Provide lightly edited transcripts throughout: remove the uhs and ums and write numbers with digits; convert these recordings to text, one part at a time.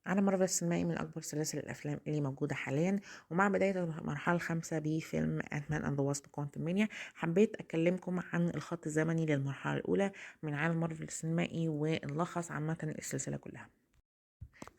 عالم مارفل السينمائي من أكبر سلاسل الأفلام اللي موجودة حاليا، ومع بداية المرحلة الخامسة بفيلم Ant-Man and the Wasp Quantumania حبيت أكلمكم عن الخط الزمني للمرحلة الأولى من عالم مارفل السينمائي ونلخص عامة السلسلة كلها.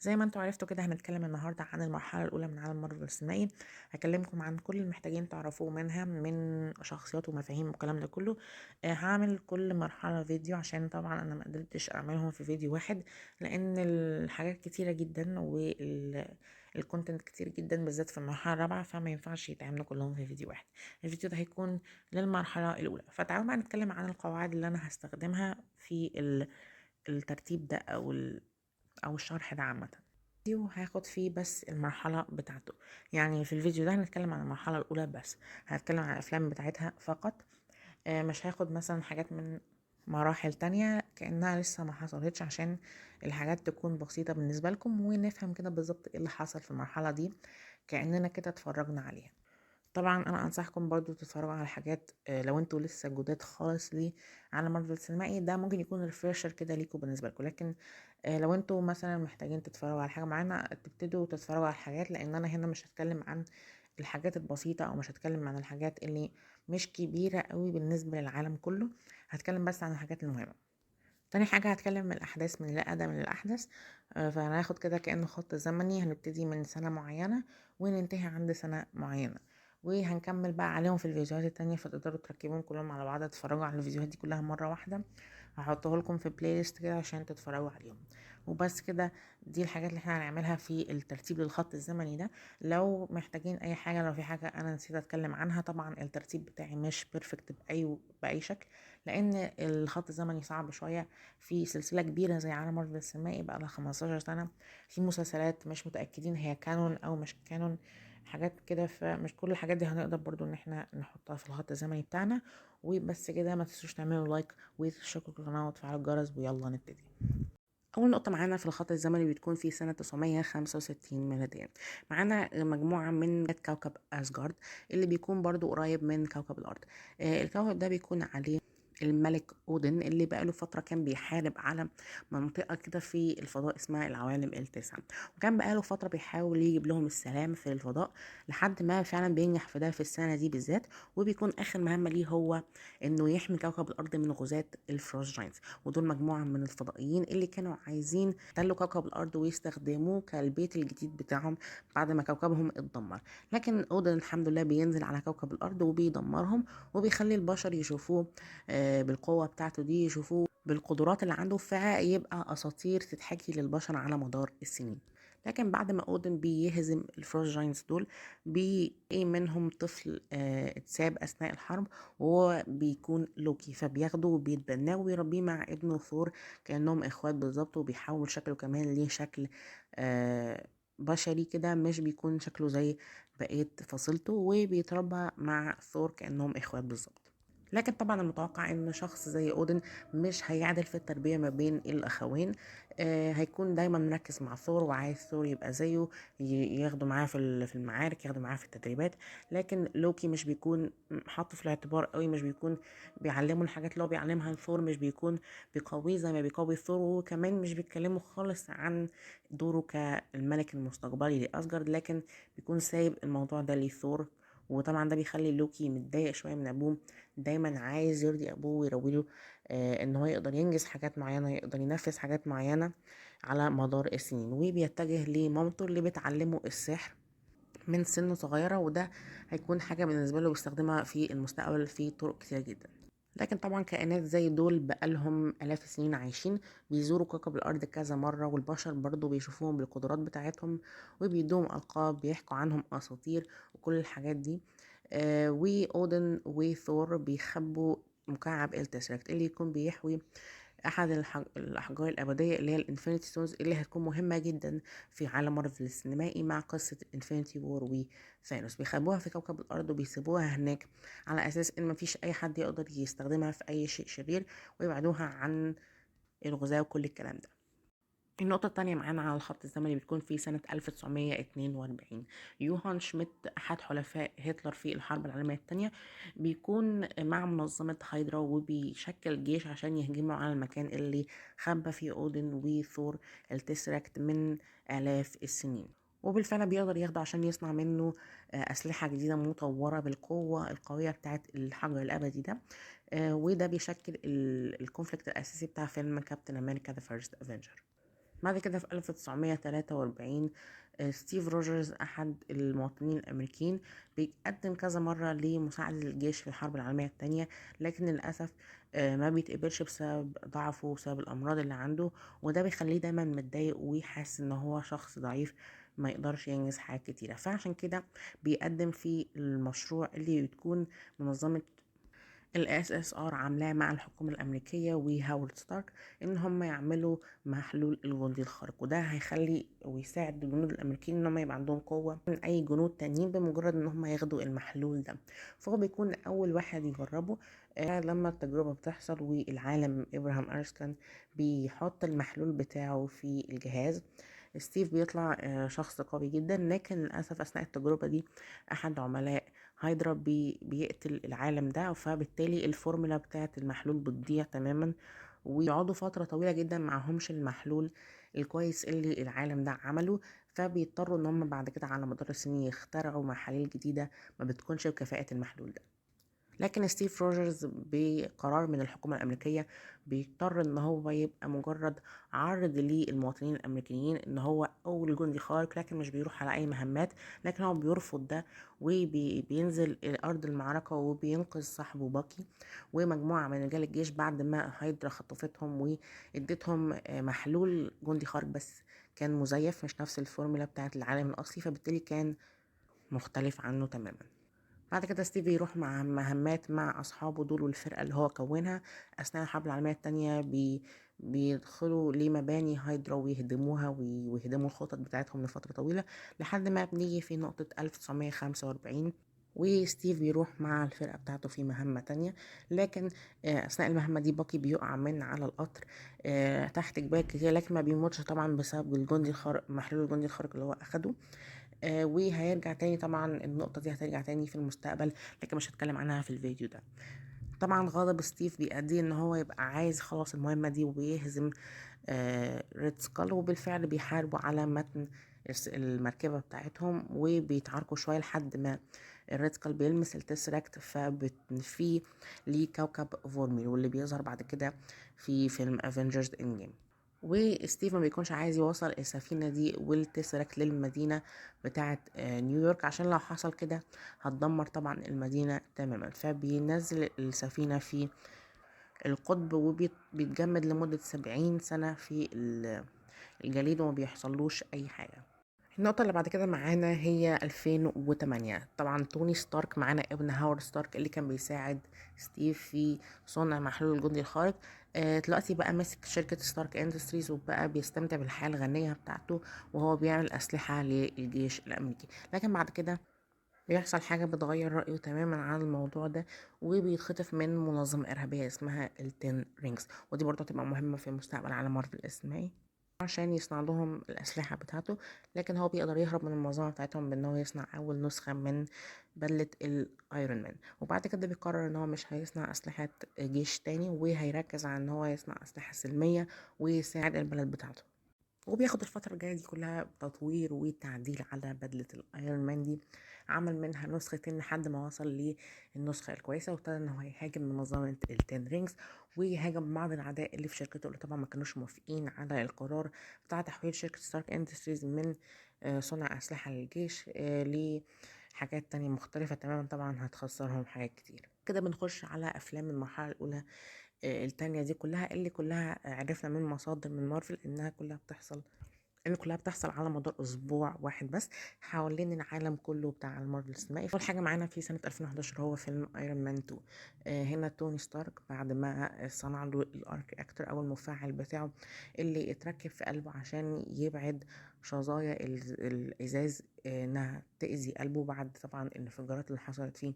زي ما انتوا عرفتوا كده هنتكلم النهارده عن المرحلة الاولى من عالم مارفل السينمائي. هكلمكم عن كل اللي محتاجين تعرفوه منها من شخصيات ومفاهيم والكلام ده كله. هعمل كل مرحلة فيديو عشان طبعا انا ما قدرتش اعملهم في فيديو واحد لان الحاجات كتيرة جدا وال content كتير جدا بالذات في المرحلة الرابعه، فما ينفعش يتعملوا كلهم في فيديو واحد. الفيديو ده هيكون للمرحلة الاولى. فتعالوا بقى نتكلم عن القواعد اللي انا هستخدمها في الترتيب ده او الشرح ده عامة. فيديو هاخد فيه بس المرحلة بتاعته، يعني في الفيديو ده هنتكلم عن المرحلة الأولى بس، هنتكلم عن الأفلام بتاعتها فقط. مش هاخد مثلا حاجات من مراحل تانية كأنها لسه ما حصلتش عشان الحاجات تكون بسيطة بالنسبة لكم ونفهم كده بالظبط ايه اللي حصل في المرحلة دي كأننا كده اتفرجنا عليها. طبعا انا انصحكم برضو تتفرجوا على حاجات، لو انتوا لسه جداد خالص ليه على مارفل السينمائي ده ممكن يكون refresher كده ليكوا بالنسبة لكم، لكن لو انتوا مثلا محتاجين تتفرجوا على حاجة معينة تبتدوا تتفرجوا على الحاجات، لان انا هنا مش هتكلم عن الحاجات البسيطة او مش هتكلم عن الحاجات اللي مش كبيرة قوي بالنسبة للعالم كله، هتكلم بس عن الحاجات المهمة. تاني حاجة هتكلم من الأحداث من الأقدم للأحدث، فهناخد كده كأنه خط زمني، هنبتدي من سنة معينة وننتهي عند سنة معينة، وهنكمل بقى عليهم في الفيديوهات التانية، فتقدروا تركبهم كلهم على بعض تتفرجوا على الفيديوهات دي كلها مرة واحدة. هحطه لكم في playlist كده عشان تتفرجوا عليهم. وبس كده، دي الحاجات اللي احنا هنعملها في الترتيب للخط الزمني ده. لو محتاجين اي حاجة، لو في حاجة انا نسيت اتكلم عنها، طبعا الترتيب بتاعي مش perfect باي شكل لان الخط الزمني صعب شوية في سلسلة كبيرة زي عالم مارفل السينمائي بقى لها 15 سنة، في مسلسلات مش متأكدين هي canon او مش canon، حاجات كده، فمش كل الحاجات دي هنقدر برضو ان احنا نحطها في الخط الزمني بتاعنا. وبس كده، ما تنسوش تعملوا like وتشتركوا في القناة وتفعلوا الجرس، ويلا نبتدي. أول نقطة معانا في الخط الزمني بتكون في سنة 965 ميلاديا. معانا مجموعة من كوكب أسجارد اللي بيكون برضو قريب من كوكب الأرض. الكوكب ده بيكون عليه الملك أودن اللي بقاله فترة كان بيحارب على منطقة كده في الفضاء اسمها العوالم التسعة، وكان بقاله فترة بيحاول يجيب لهم السلام في الفضاء لحد ما فعلا بينجح في ده في السنة دي بالذات. وبيكون آخر مهمة ليه هو إنه يحمي كوكب الأرض من غزاة ال Frost Giants، ودول مجموعة من الفضائيين اللي كانوا عايزين يحتلوا كوكب الأرض ويستخدموه كالبيت الجديد بتاعهم بعد ما كوكبهم اتدمر. لكن أودن الحمد لله بينزل على كوكب الأرض وبيدمرهم وبيخلي البشر يشوفوه بالقوة بتاعته دي، يشوفوه بالقدرات اللي عنده، فيبقى أساطير تتحكي للبشر على مدار السنين. لكن بعد ما أودن بيهزم ال Frost Giants دول بيلاقي منهم طفل اتساب أثناء الحرب، وهو بيكون لوكي، فبياخده وبيتبناه وبيربيه مع ابنه ثور كأنهم إخوات بالظبط، وبيحول شكله كمان ليه شكل بشري كده، مش بيكون شكله زي بقية فصيلته، وبيتربى مع ثور كأنهم إخوات بالظبط. لكن طبعا المتوقع ان شخص زي اودن مش هيعدل في التربية ما بين الاخوين، هيكون دايما مركز مع ثور وعايز ثور يبقى زيه، ياخده معاه في المعارك، ياخده معاه في التدريبات. لكن لوكي مش بيكون حاطه في الاعتبار قوي، مش بيكون بيعلمه الحاجات اللي هو بيعلمها لثور، مش بيكون بيقويه زي ما بيقوي ثور، وكمان مش بيتكلموا خالص عن دوره كالملك المستقبلي لأسجارد، لكن بيكون سايب الموضوع ده لثور. وطبعا ده بيخلي لوكي متضايق شوية من ابوه، دايما عايز يرضي ابوه ويروي له ان هو يقدر ينجز حاجات معينة، يقدر ينفذ حاجات معينة على مدار السنين. وبيتجه لمامته اللي بتعلمه السحر من سن صغيرة، وده هيكون حاجة بالنسبة له بيستخدمها في المستقبل في طرق كتير جدا. لكن طبعا كائنات زي دول بقالهم آلاف السنين عايشين، بيزوروا كوكب الأرض كذا مرة، والبشر برضو بيشوفوهم بالقدرات بتاعتهم وبيدوهم ألقاب، بيحكوا عنهم أساطير وكل الحاجات دي. وأودن وثور بيخبوا مكعب ال Tesseract اللي يكون بيحوي أحد الأحجار الأبدية اللي هي ال Infinity Stones، اللي هتكون مهمة جدا في عالم مارفل السينمائي مع قصة Infinity War وثانوس. بيخبوها في كوكب الأرض وبيسيبوها هناك على أساس إن مفيش أي حد يقدر يستخدمها في أي شيء شرير، ويبعدوها عن الغزاة وكل الكلام ده. النقطة التانية معانا على الخط الزمني بتكون في سنة 1942. يوهان شميت أحد حلفاء هتلر في الحرب العالمية التانية بيكون مع منظمة هايدرا وبيشكل جيش عشان يهجموا على المكان اللي خبى فيه أودن وثور التسراكت من آلاف السنين، وبالفعل بيقدر ياخده عشان يصنع منه أسلحة جديدة مطورة بالقوة القوية بتاعت الحجر الأبدي ده، وده بيشكل ال conflict الأساسي بتاع فيلم Captain America The First Avenger. بعد كده في 1943 ستيف روجرز أحد المواطنين الأمريكيين بيقدم كذا مرة لمساعدة الجيش في الحرب العالمية الثانية، لكن للأسف ما بيتقبلش بسبب ضعفه وبسبب الأمراض اللي عنده، وده بيخليه دايما متضايق ويحس إن هو شخص ضعيف ما يقدرش ينجز حاجات كتيرة. فعشان كده بيقدم في المشروع اللي بتكون منظمة ال SSR عاملاه مع الحكومة الأمريكية وهاورد ستارك إن هم يعملوا محلول الجندي الخارق، وده هيخلي ويساعد الجنود الأمريكيين إن هم يبقى عندهم قوة من أي جنود تانيين بمجرد إن هم ياخدوا المحلول ده. فهو بيكون أول واحد يجربه. لما التجربة بتحصل والعالم إبراهام أرسلان بيحط المحلول بتاعه في الجهاز، ستيف بيطلع شخص قوي جدا، لكن للأسف أثناء التجربة دي أحد عملاء هايدرا بيقتل العالم ده، فبالتالي الفورمولا بتاعة المحلول بتضيع تماما، ويقعدوا فترة طويلة جدا معهمش المحلول الكويس اللي العالم ده عمله، فبيضطروا ان هم بعد كده على مدار السنين يخترعوا محاليل جديدة ما بتكونش بكفاءة المحلول ده. لكن ستيف روجرز بقرار من الحكومة الأمريكية بيضطر ان هو يبقى مجرد عرض للمواطنين الأمريكيين ان هو أول جندي خارق، لكن مش بيروح على أي مهمات، لكن هو بيرفض ده وبينزل أرض المعركة وبينقذ صاحبه باكي ومجموعة من رجال الجيش بعد ما هايدرا خطفتهم وادتهم محلول جندي خارق بس كان مزيف، مش نفس الفورمولا بتاعت العالم الأصلي، فبالتالي كان مختلف عنه تماما. بعد كده ستيف يروح مع مهمات مع أصحابه دول والفرقة اللي هو كونها أثناء الحرب العالمية التانية، بيدخلوا لمباني هايدرا ويهدموها ويهدموا الخطط بتاعتهم لفترة طويلة، لحد ما بنيجي في نقطة 1945 وستيف بيروح مع الفرقة بتاعته في مهمة تانية، لكن أثناء المهمة دي باكي بيقع من على القطر تحت جبال كتير، لكن ما بيموتش طبعا بسبب الجندي الخارق، محلول الجندي الخارق اللي هو أخده، وهيرجع تاني. طبعا النقطة دي هترجع تاني في المستقبل، لكن مش هتكلم عنها في الفيديو ده. طبعا غضب ستيف بيؤدي ان هو يبقى عايز خلاص المهمة دي وبيهزم ريد سكال، وبالفعل بيحاربوا على متن المركبة بتاعتهم وبيتعاركوا شوية لحد ما الريد سكال بيلمس التسراكت فبتنفيه لكوكب فورمير، واللي بيظهر بعد كده في فيلم Avengers Endgame. وستيف ما بيكونش عايز يوصل السفينة دي والتسراكت للمدينة بتاعة نيويورك، عشان لو حصل كده هتدمر طبعا المدينة تماما، فبينزل السفينة في القطب وبيتجمد لمدة 70 سنة في الجليد وما بيحصلوش أي حاجة. النقطة اللي بعد كده معانا هي 2008. طبعا توني ستارك معانا ابن هاورد ستارك اللي كان بيساعد ستيف في صنع محلول الجندي الخارق، دلوقتي بقى ماسك شركة ستارك اندستريز وبقى بيستمتع بالحياة الغنية بتاعته وهو بيعمل أسلحة للجيش الأمريكي. لكن بعد كده بيحصل حاجة بتغير رأيه تماما عن الموضوع ده، وبيتخطف من منظمة إرهابية اسمها ال Ten Rings، ودي برضه هتبقى مهمة في المستقبل على مارفل السينمائي عشان يصنع لهم الأسلحة بتاعته. لكن هو بيقدر يهرب من المنظمة بتاعتهم بأن هو يصنع أول نسخة من بدلة الأيرون مان، وبعد كده بيقرر أن هو مش هيصنع أسلحة جيش تاني وهيركز على أن هو يصنع أسلحة سلمية ويساعد البلد بتاعته. وبياخد الفترة الجاية دي كلها تطوير وتعديل على بدلة الأيرون مان دي، عمل منها نسختين لحد ما وصل للنسخة الكويسة، وابتدى ان هو يهاجم منظمة ال Ten Rings ويهاجم بعض الأعداء اللي في شركته اللي طبعا ما كانوش موافقين على القرار بتاع تحويل شركة ستارك اندستريز من صنع أسلحة للجيش لحاجات تانية مختلفة تماما، طبعا هتخسرهم حاجات كتير. كده بنخش على أفلام المرحلة الأولى التانية دي كلها، اللي كلها عرفنا من مصادر من مارفل انها كلها بتحصل، ان كلها بتحصل على مدار اسبوع واحد بس حوالين العالم كله بتاع المارفل السينمائي. اول حاجه معانا في سنه 2011 هو فيلم ايرون مان 2. هنا توني ستارك بعد ما صنع له ال arc reactor او المفاعل بتاعه اللي اتركب في قلبه عشان يبعد شظايا الازاز انها تاذي قلبه بعد طبعا الانفجارات اللي حصلت فيه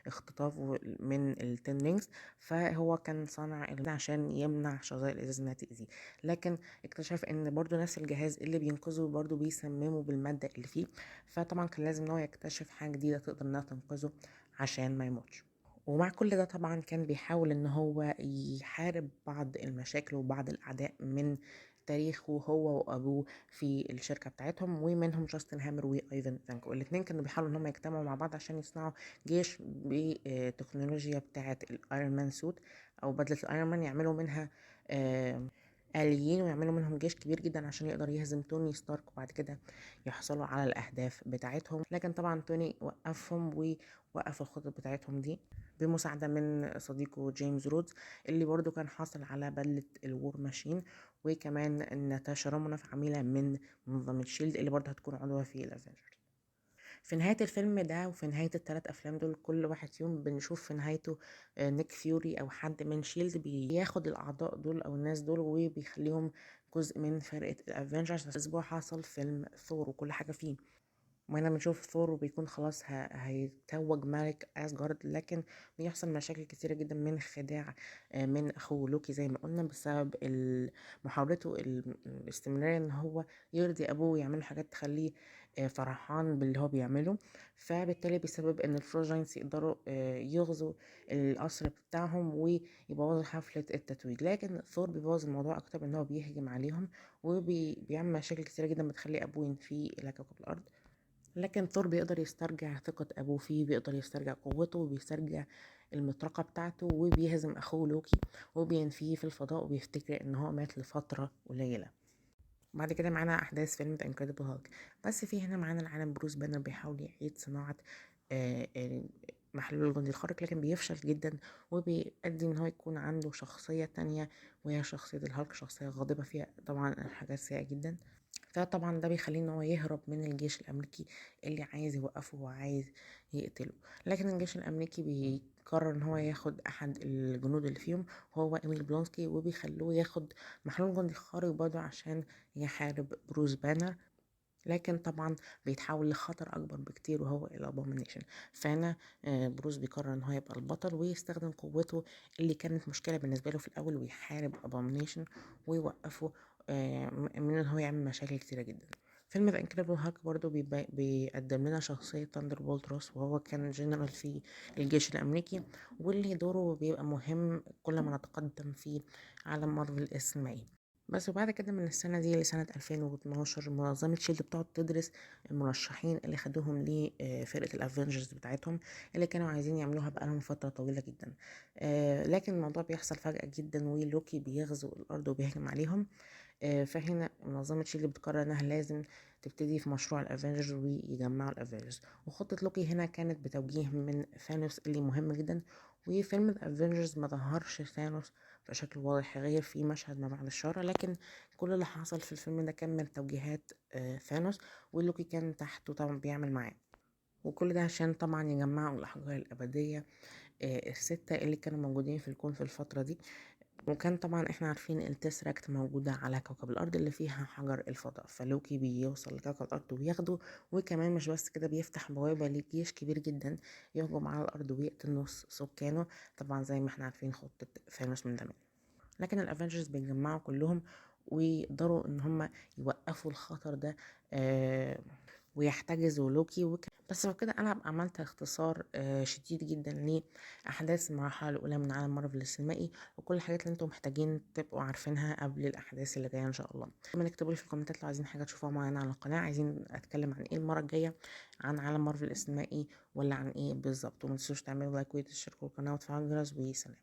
اختطافه من ال Ten Rings، فهو كان صنع عشان يمنع شظايا الازاز انها تأذيه، لكن اكتشف ان برضو نفس الجهاز اللي بينقذه برضو بيسممه بالمادة اللي فيه، فطبعا كان لازم ان هو يكتشف حاجة جديدة تقدر انها تنقذه عشان ما يموتش. ومع كل ده طبعا كان بيحاول ان هو يحارب بعض المشاكل وبعض الاعداء من تاريخه هو وابوه في الشركة بتاعتهم، ومنهم جاستن هامر وايفن فانكو. الاثنين كانوا بيحاولوا ان هم يجتمعوا مع بعض عشان يصنعوا جيش بتكنولوجيا بتاعه ال Iron Man suit او بدله ال Iron Man، يعملوا منها آليين ويعملوا منهم جيش كبير جدا عشان يقدر يهزم توني ستارك وبعد كده يحصلوا على الأهداف بتاعتهم. لكن طبعا توني وقفهم ووقف الخطط بتاعتهم دي بمساعدة من صديقه جيمس رودز اللي برضو كان حاصل على بدلة ال War Machine، وكمان ناتاشا رومانوف عميلة من منظمة شيلد اللي برضو هتكون عضوة في ال Avengers. في نهاية الفيلم ده وفي نهاية الثلاث أفلام دول كل واحد فيهم بنشوف في نهايته نيك فيوري أو حد من شيلد بياخد الأعضاء دول أو الناس دول وبيخليهم جزء من فرقة ال Avengers. أسبوع حصل فيلم ثور وكل حاجة فيه، وهنا بنشوف ثور وبيكون خلاص هيتوج ملك أسجارد، لكن بيحصل مشاكل كتيرة جدا من خداع من أخوه لوكي زي ما قلنا، بسبب محاولته الاستمرارية إن هو يرضي أبوه ويعمل حاجات تخليه فرحان باللي هو بيعمله، فبالتالي بسبب إن ال Frost Giants يقدروا يغزوا القصر بتاعهم ويبوظوا حفلة التتويج. لكن ثور بيبوظ الموضوع أكتر بإن هو بيهجم عليهم وبيعمل مشاكل كتيرة جدا بتخلي أبوه ينفيه إلى كوكب الأرض. لكن ثور بيقدر يسترجع ثقة أبوه فيه، بيقدر يسترجع قوته وبيسترجع المطرقة بتاعته، وبيهزم أخوه لوكي وبينفيه في الفضاء وبيفتكر إن هو مات لفترة قليلة. بعد كده معانا أحداث فيلم The Incredible Hulk، بس في هنا معانا العالم بروس بانر بيحاول يعيد صناعة محلول الجندي الخارق، لكن بيفشل جدا وبيؤدي إن هو يكون عنده شخصية تانية وهي شخصية الهالك، شخصية غاضبة فيها طبعا حاجات سيئة جدا. فطبعا ده بيخليه ان هو يهرب من الجيش الامريكي اللي عايز يوقفه وعايز يقتله، لكن الجيش الامريكي بيقرر ان هو ياخد احد الجنود اللي فيهم وهو ايميل بلونسكي، وبيخلوه ياخد محلول جندي خارق برضه عشان يحارب بروس بانر، لكن طبعا بيتحول لخطر اكبر بكتير وهو ال Abomination. فهنا بروس بيقرر ان هو يبقى البطل ويستخدم قوته اللي كانت مشكلة بالنسبة له في الاول ويحارب Abomination ويوقفه من ان هو يعمل مشاكل كتيرة جدا. فيلم The Incredible Hulk برضو بيقدم لنا شخصية Thunderbolt Ross، وهو كان جنرال في الجيش الأمريكي واللي دوره بيبقى مهم كل ما نتقدم في عالم مارفل السينمائي. بس وبعد كده من السنة دي لسنة 2012 منظمة شيلد بتقعد تدرس المرشحين اللي خدوهم لفرقة ال Avengers بتاعتهم اللي كانوا عايزين يعملوها بقالهم فترة طويلة جدا، لكن الموضوع بيحصل فجأة جدا ولوكي بيغزو الأرض وبيهجم عليهم. فهنا منظمة شيلد بتقرر انها لازم تبتدي في مشروع ال Avengers ويجمعوا ال Avengers، وخطة لوكي هنا كانت بتوجيه من ثانوس اللي مهم جدا. وفيلم ال Avengers ما ظهرش ثانوس بشكل واضح غير في مشهد ما بعد الشارة، لكن كل اللي حصل في الفيلم ده كان من توجيهات ثانوس، ولوكي كان تحته طبعا بيعمل معاه، وكل ده عشان طبعا يجمعوا الأحجار الأبدية الستة اللي كانوا موجودين في الكون في الفترة دي. وكان طبعا احنا عارفين ال Tesseract موجودة على كوكب الارض اللي فيها حجر الفضاء، فلوكي بيوصل لكوكب الارض وياخده، وكمان مش بس كده بيفتح بوابة لجيش كبير جدا يهجم على الارض ويقتل نص سكانه، طبعا زي ما احنا عارفين خطة ثانوس من زمان. لكن ال Avengers بيتجمعوا كلهم ويقدروا ان هم يوقفوا الخطر ده ويحتجزوا لوكي بس كده انا عملت اختصار شديد جدا لاحداث المرحلة الاولى من عالم مارفل السينمائي وكل الحاجات اللي انتم محتاجين تبقوا عارفينها قبل الاحداث اللي جاية ان شاء الله. كمان اكتبوا لي في الكومنتات لو عايزين حاجة تشوفوها معانا على القناة، عايزين اتكلم عن ايه المرة الجاية، عن عالم مارفل السينمائي ولا عن ايه بالظبط. وما تنسوش تعملوا like وتشتركوا القناة وتفعلوا الجرس، وسلام.